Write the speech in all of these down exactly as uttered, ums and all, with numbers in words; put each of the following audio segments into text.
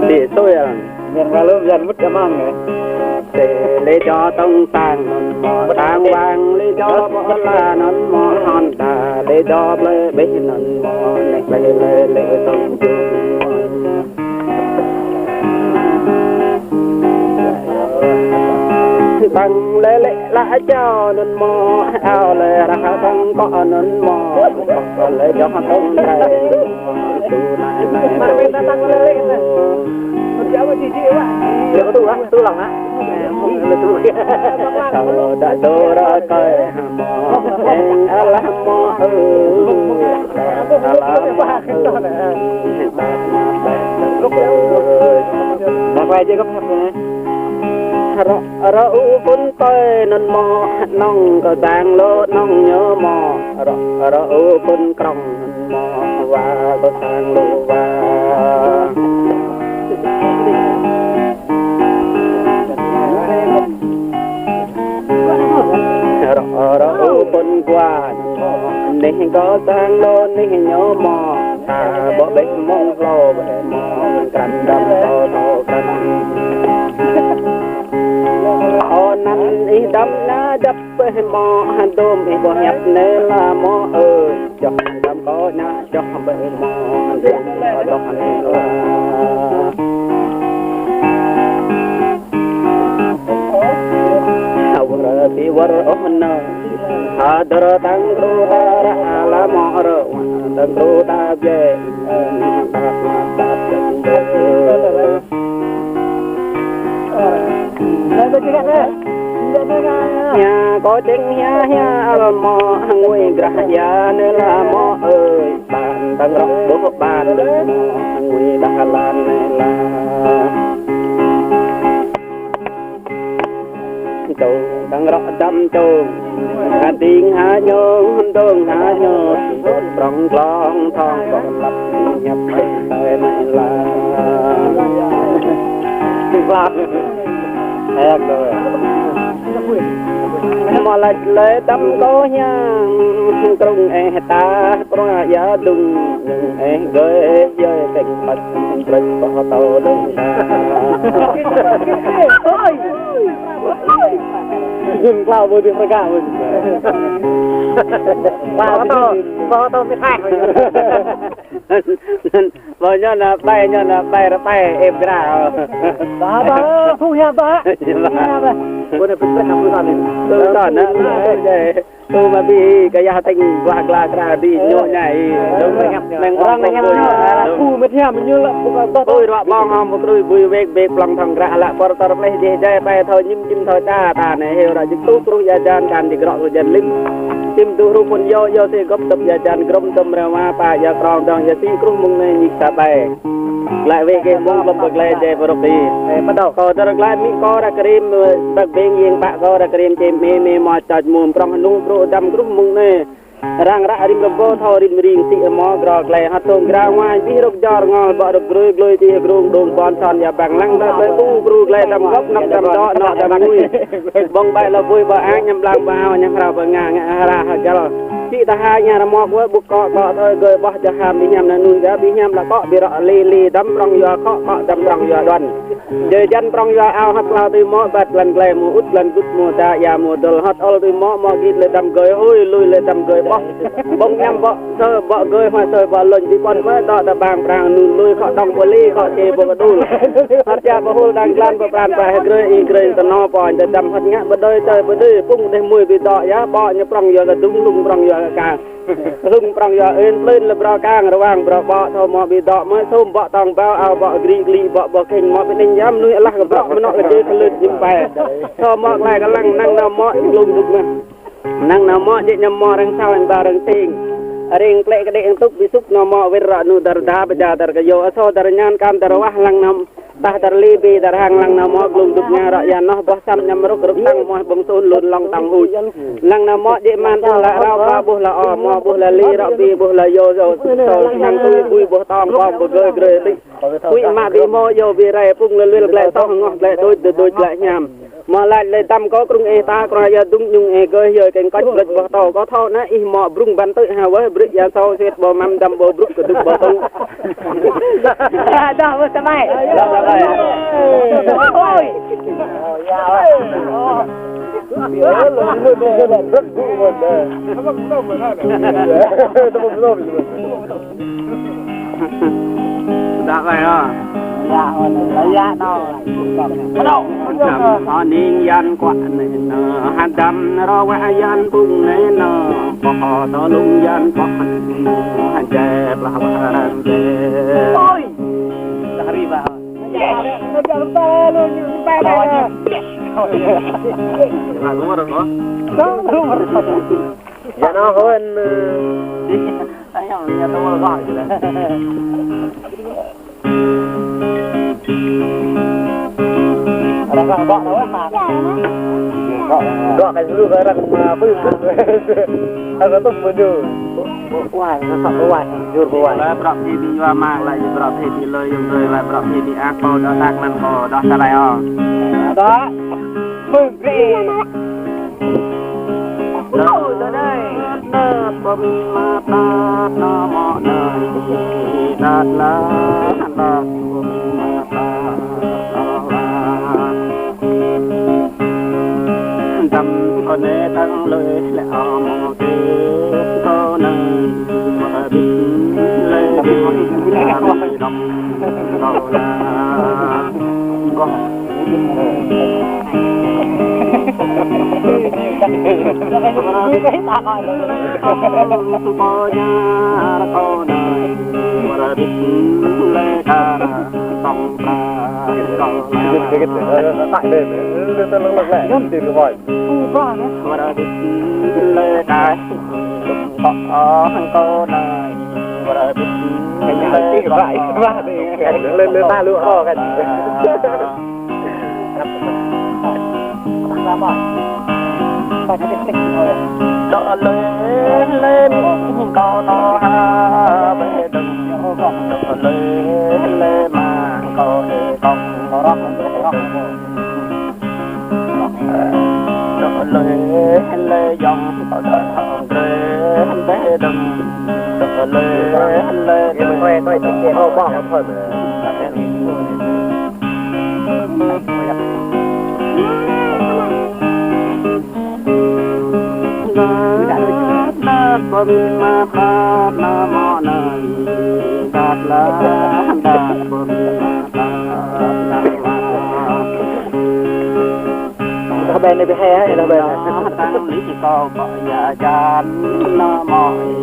Đi sôi à. Miền Ba Lô, miền mứt amăng nè. Tê lê cho tông tang nôn mô tang wang, lê cho bô la nôn mô hòn ta, lê cho plê bê nôn mô nê lê lê lê tông chung. Tăng lê lê la chao nôn mô, ao lê ra tăng kô nôn mô, kô lê cho tông tang. Tơ nai nai tơ. Tơ tu lah, tu lah, ha. Tơ đã tơ ra kai mô, eng alah mô ơi, alah mô ơi. Mô ơi, jê gơ̆p hăp nè. Ră, ră u phun tơi nôn mô, nong kơ sang lô nong ñu mô. Ră, ră u phun krong nôn mô, wa kơ sang lô wa. Ră, ră u phun kua nôn mô, nih kơ sang lô nih ñu mô. Ta bŏ bĕ mông hlô bĕ mông krăn đăm tô tô krăn. Ô năn ih đăm na dăp bĕ mô, dôm ih bŏ hiăp nê la mô ơi. Čoh đăm kô na čoh bĕ mô, dôm kô čoh nê la. Wơr ti wơr ôh nơ. Hơdơr tăng kru ta ră la mô rơ, tăng kru ta bie. Hia kô čeng hia hia al mô, ngui grah ia nê la mô ơi. Ban tăng rŏ bôh ban, ngui dah lan nê la. Čông tăng rŏ đăm čông. Hơding ha nhông, hơdong ha nhông. Prong klong thong kơ lăp hiăp tai mai la. Klap. Hek đôi. Mă lač lĕ đăm kô hiam. Krung eh ta, prua ia đung. Nhung eh gơi, yơi teng păt. Plek pah tao đung ta. Ôi. Dun klao bơ dih rơgă bơ. Pah tao, pah tao mĭt hăk. Bơ ñu nă ƀai, ñu nă ƀai rơpai ĕp gra. Pah tao, phu hiam pah. Phu hiam pah. Bơ nă pĭt pĭt nă phu tao nă. Tơ tao nă, ơi. Tơ mă ƀi kơ yah teng blah gla kra ƀi ñu ñai. Meng orang meng ñu. Phu mĕt hiam ñu lă phu kơ tơ. Ôi, ră ƀong hom pơkrui bui wek bek plong thong gra lă por tor pleh dih jai pai thâo ñim čim thâo ča ta nê heo ră jik tu kruh ia jan kan jik rŏ kruh jan lim. Čim tu hrup phun yo yo si gop tơp ia jan grom tơm rơma pa ia krong dong ia si kruh mơ̆ng nê ñik sa pai. Glaĭ weh geh mơ̆ng glŏm pơglai jai pơrŏk i. Kâo dơr glaĭ mĭ kâo ră krim, băk beng yeng pă kâo ră krim čem mê mê mă čač mum prong hnu brô dăm kruh mơ̆ng nê. Rang ră rim rơbô thâo rim ring si mă grô glaĭ hơt tông gra ngoai bih rŏk jor ngol bă rơk grui glui ti grung đung bon son ia bang lăng đa ƀai pu bru glaĭ dăm gŏp năk dăm dŏ nŏ dăm ngui. Ƀong ƀai lơ bui bơ ang ñăm blang bơ ao ñăm hrao bơ nga ngă hra hơgăl. Čĭ ta ha ña rơmok wơ̆ ƀŭk kŏ kŏ thơi gơi ƀoh jơham ƀi hiam nă nun gah ƀi hiam lă kŏ ƀi rŏ li li dăm prong yua khŏ khŏ dăm prong yua đuăn. Jơi jăn prong yua ao hăt klao tui mŏ ƀat lăn glai mô ŭt lăn gŭt mô da ia mô dơl hăt ôl tui mŏ mŏ git lĕ dăm gơi hôi lui lĕ dăm gơi ƀoh. Ƀong ñăm ƀŏ sơ ƀŏ gơi hua sơ ƀŏ lôñ ƀi pon mơ̆ dŏ ta bang prang nun lui khŏ đong pô li khŏ čê ƀôk adul. Hăt ia pơhul đang glan pơpran pơhe grơi i grơi tơno pon tơ dăm hăt ngă pơdơi tơ pơdơi pung dêh mui ƀi dŏ ia ƀŏ ñu prong yua kơ dung lung prong yua kơ kang. Hlung prong yua ên plên lĕ brô kang rơwang brô ƀŏ thâo mŏ ƀi dŏ mơ̆ sôm ƀŏ tong bao ao ƀŏ gri gli ƀŏ ƀŏ kheng mŏ pơneng ia mơnuih alah kơ brŏ mơnŏ kơ jê kơ lưt jim pai. Thâo mŏ klai kơ lăng năng nao mŏ glung dŭk mơ̆. Năng nao mŏ jĕ ñăm mŏ răng sao eng ba răng sing. Ring klĕ kơđĕ eng tŭk ƀi sŭk nao mŏ wĕr ră nu dăr da pơja dăr kơ yo asô dăr ñan kan dăr wah lăng nao. Tah dăr li ƀi dăr hăng lăng nao mŏ glung dŭk ña ră ia noh boh sam ñăm rŭk rŭk tăng moh ƀong sun lun long tăng huč. Lăng nao mŏ jĕ man ƀuh la rao ba ƀuh la o mŏ ƀuh la li ră ƀi ƀuh la yo yo sô hăng tui ƀui ƀuh tong pom ƀu gơi grơi ƀi. Hui mă ƀi mŏ yo ƀi rai pung lơ luil glai soh ngoh glai đôč đôč glai hiam. Mă laĭ lĕ tăm kơ krŭng ih ta, krŭng ia dŭng ñŭng ih gơh, yơh keng kăč brĕč ƀôh tâo. Kơ thâo anai ih mă brŭng ƀăn tư̆ ha wơh, brĕč ia sâo sĭt ƀôh măm dăm ƀôh brŭk kơdŭk ƀôh tông. Dah, ƀôh samai. Dah, dah, dah. Ôi. Dah, dah, dah. Dah, dah, dah. Hơning yan kuă anai nơ, hơdăm rơwang yan pŭng anai nơ, pơhơdơ̆ng yan kuă anai nơ, hơjai plah wah ran jai. Ôi. Dah ri bah. Lagu mana kau? Yan kawan. Ayang, yan tahu lah. Arăng gak bă đâu á. Gak cái dulu cái arăng mà có dừng. Arăng tụm mà dừng. Bơ-, bơ-, bơwai, nó sọt bơwai, jur bơwai. Lĕ prăp hĭ ƀing yua mă, lĕ prăp hĭ ƀing lơi yŭng rơi, lĕ prăp hĭ ƀing ak pô, đơđa tak măn pô, đơđa sa lai ôh. Đơđa. Bưng rê. Lơ, lơ, lơ, lơ, bơm mă tăt, nơ mă nơ, tăt la, tăt bơm mă tăt, tăt la. Dăm kơ nê tăng lơi lĕ amô kê kơ nê, mă bĭt lĕ bĭt lĕ dăm kơ la. Lên, lên ta lựa ro cái. Đơ lê lê kâo nao ha bê đơ̆ng. Đơ lê lê mă kâo ê kông. Đơ lê lê yŏng kâo đơ hŏng grê bê đơ̆ng. Đơ lê lê. Em quay, quay, quay, quay, quay, quay. Dah bên anai ƀu hê, dah bên anai. Tăng lĭ kâo ƀă ia jăn, nơ mă ih,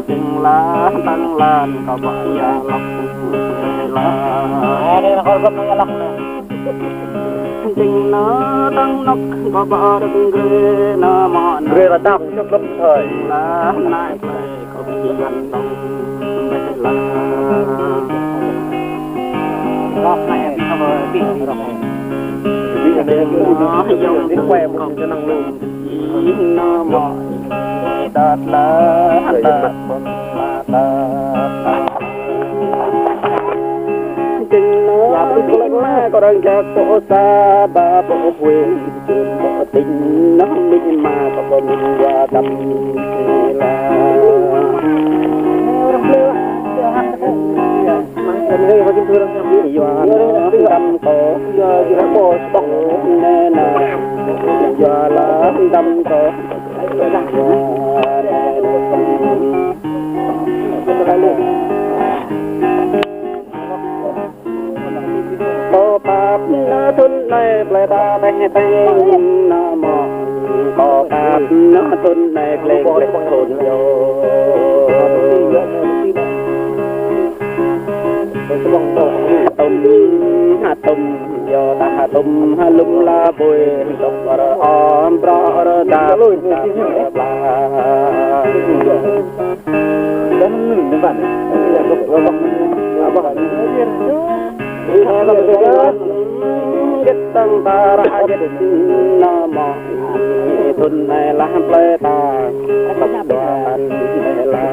tĭng lan, tăng lan kâo ƀă ia lŏk lan. Ơ, anai nă kâo găp ia lŏk nă. Tĭng nơ tăng nŏk kâo ƀă rơ̆k grê nơ mă nơ. Grê rơdăm, čŏk lŏk thơi. Tĭng lan, nai plơi kâo ƀă ia lŏk. Lŏk nai, kâo ƀă ia lŏk. Ih nă mă, ih tăt la, tăt bơm mă tăt. Tĭng nă, tĭng mă, kâo arăng jak pô sa, ba pô huê, pô tĭng nă, tĭng mă, kâo pô mĭn wa dăm la. Yua dăm kâo, nê nê, yua la dăm kâo. Kâo pap nă thŭn anai plơi ta teh teh nă mă. Kâo pap nă thŭn anai plơi plơi thŭn yơh. Hơtŭm, hơtŭm, yơh ta hơtŭm, hơlŭm la bui, dŏ rơ ơm, brŏ rơ dap, dap rơ blah. Git tăng ta rah git nă mă. Thŭn anai lah plơi ta. Tŏk đuan anai lah.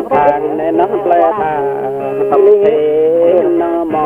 Khang anai nă plơi ta. Tŏk thê nă mă.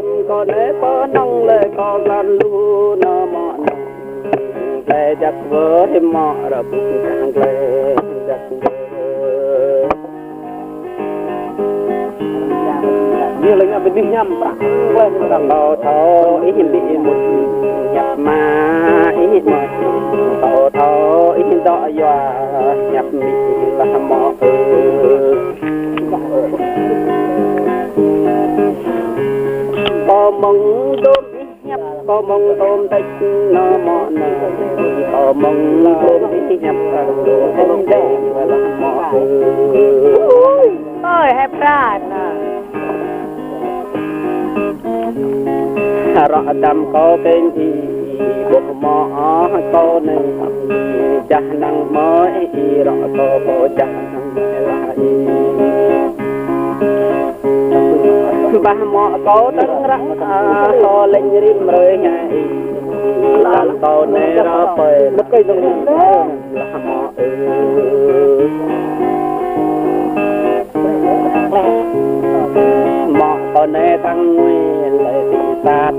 Răm kâo nê pơnăng lĕ kâo lăn lu nơ mơ̆ nơ. Glai jăk wơ̆ hĭ mơ̆ rơbŭk jăk glai jăk wơ̆. Ñu lĕ ngă bơni hiam prăk. Kâo thâo ih ƀu mŭt hiăp mă ih mơ̆. Kâo thâo ih dŏ yua hiăp mĭ lah mơ̆ ơ. Kâo mơ̆ng dôm ih hiăp, kâo mơ̆ng tôm tĕč nơ mơ̆ nơ. Kâo mơ̆ng tôm ih hiăp, kâo mơ̆ng tôm tĕč nơ mơ̆ nơ. Ơi, hai pran nơ. Rŏ dăm kâo kơnh ih, ƀuh mơ̆ kâo nê. Jah năng mơ̆ ih, rŏ kâo ƀuh jah năng mơ̆ ih. Bah mơ̆ kâo tơ̆ng ră, a, kâo lĕ rĭm hrơi ñai. Lăn kâo nê rơpơi, lăp kơi dơ̆ng. Lah mơ̆ ơ. Mơ̆ kâo nê tăng ngui lĕ tĭ sat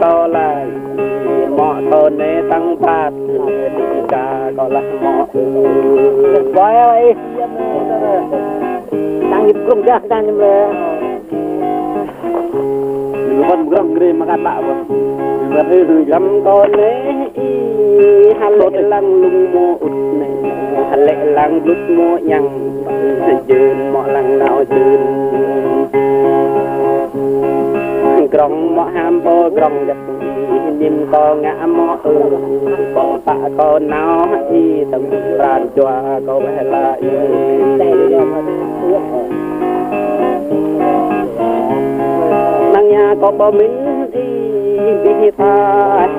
kâo lăi. Mơ̆ kâo nê tăng păt lĕ tĭ ka kâo lah mơ̆ ơ. Ƀai ơi. Tăng yip krung jah tăng yip lĕ. Lu ƀăn ƀrăm grê mă kăt lă ƀăn. Răm kâo nê ih, hă lĕ lăng lung mơ̆ ŭt nê. Hă lĕ lăng blut mơ̆ yang. Jơn mơ̆ lăng nao jơn. Grong mơ̆ ham pô grong jăk ih, nim kâo ngă mơ̆ ơ. Pô pă kâo nao ih, tơm pran jua kâo weh lăi. Năng ya kâo pơmĭn ih, ƀing ta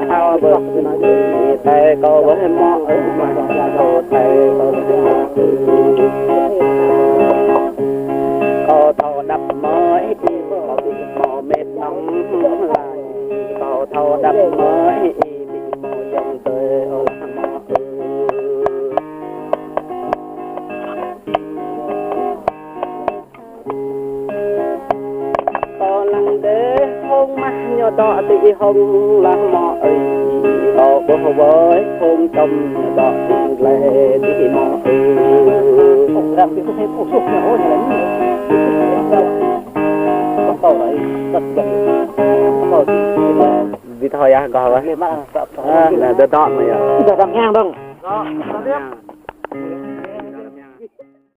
ao bơ̆, ih ta kâo weh mơ̆ ơ, mă kâo ta kâo weh mơ̆ ơ. Kâo thâo đăp mơ̆ ih, kâo ƀu mơ̆ mĕt nong lăi. Kâo thâo đăp mơ̆ ih, ƀu mơ̆ yŏng tơi ơ lah mơ̆ ơ. Kâo lăng dêh hông mah ñu dŏ tĭ hông lah mơ̆ ơi. Kâo ƀuh wơi hông tơm ñu dŏ tĭ glai tĭ mơ̆ ơi. Ơ, răm tĭ kơsĕ pơsuh ñu ôh ñu lĕ. Kâo thâo rai, kâo thâo rai. Kâo thâo rai. Ƀu thâo yơh, gơ̆ wơ̆t. Lĕ mă, kâo thâo. A, nă, dŏ dŏ mơ̆ yơh. Dŏ dŏ ngang dơ̆ng. Dŏ, dŏ dŏ.